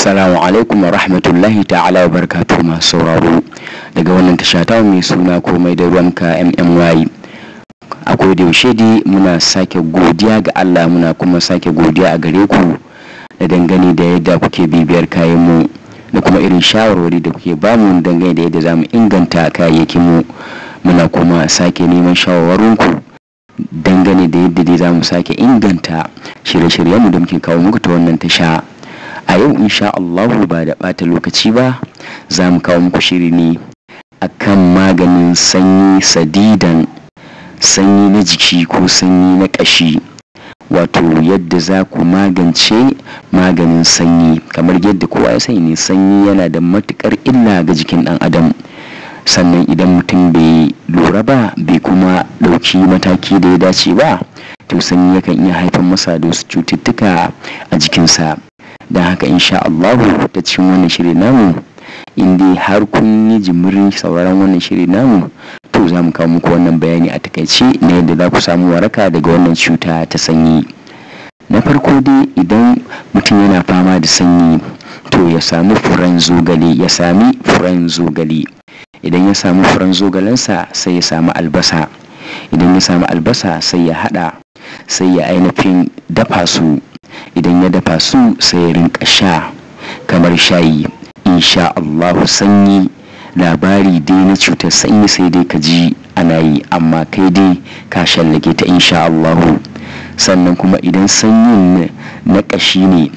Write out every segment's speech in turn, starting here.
Assalamu alaikum wa rahmatullahi ta'ala wa barakatuhu masu sauraro daga wannan tasha ta mai suna Komai da Ruwanka MMY. A koda yaushe dai muna sake godiya ga Allah, muna kuma sake godiya a gare ku da dangane da yadda kuke bibiyar kayan mu da kuma irin shawarwari da kuke bamu dangane da yadda zamu inganta kayayyakin mu. Muna kuma sake neman shawarwarinku dangane da yadda dai zamu sake inganta shirye-shiryenmu da muke kawo muku ta wannan tasha. A yau insha Allahu ba da ɓata lokaci ba za mu kawo muku shiri ne akan maganin sanyi sadidan, sanyi na jiki ko sanyi na ƙashi, wato yadda za ku magance maganin sanyi. Kamar yadda kowa ya sani ne, sanyi yana da matuƙar illa ga jikin ɗan adam. Sannan idan mutum bai lura ba, bai kuma ɗauki mataki da ya dace ba, to sanyi yakan iya haifar masa da wasu cututtuka a jikinsa. Don haka insha Allahu ta cikin wannan shiri namu, in dai har kun yi jimirin sauraron wannan shiri namu, to za mu kawo muku wannan bayani a takaice na yadda za ku samu waraka daga wannan cuta ta sanyi. Na farko dai, idan mutum yana fama da sanyi, to ya samu furen zogale, ya sami furen zogale. Idan ya samu furen zogalensa, sai ya samu albasa. Idan ya samu albasa, sai ya haɗa, sai ya ainihin dafa su. Idan ya dafa su, sai ya rinƙa sha kamar shayi. Insha Allahu sanyi, labari dai na cutar sanyi sai dai ka ji ana yi, amma kai dai ka shallake ta insha Allahu. Sannan kuma idan sanyin na ƙashi ne,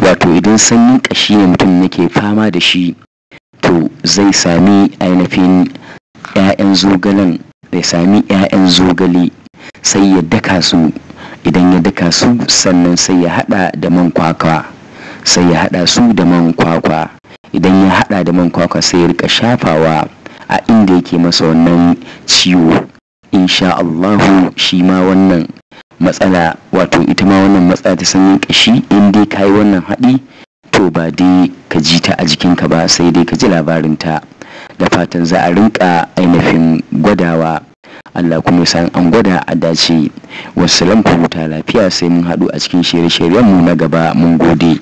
wato idan sanyin ƙashi ne mutum yake fama da shi, to zai sami ainihin 'ya'yan zogalen, zai sami 'ya'yan zogale sai ya daka su. Idan ya daka su, sannan sai ya haɗa da man kwakwa, sai ya haɗa su da man kwakwa. Idan ya haɗa da man kwakwa, sai ya rika shafawa a inda yake masa wannan ciwo. Insha Allahu shi ma wannan matsala, wato ita ma wannan matsala ta sanyin ƙashi, in dai ka yi wannan haɗi, to ba dai ka ji ta a jikinka ba, sai dai ka ji labarinta. Da fatan za a rinka ainihin gwadawa, Allah kuma ya san an gwada a dace. Wassalam, ku huta lafiya, sai mun haɗu a cikin shirye-shiryenmu na gaba. Mun gode.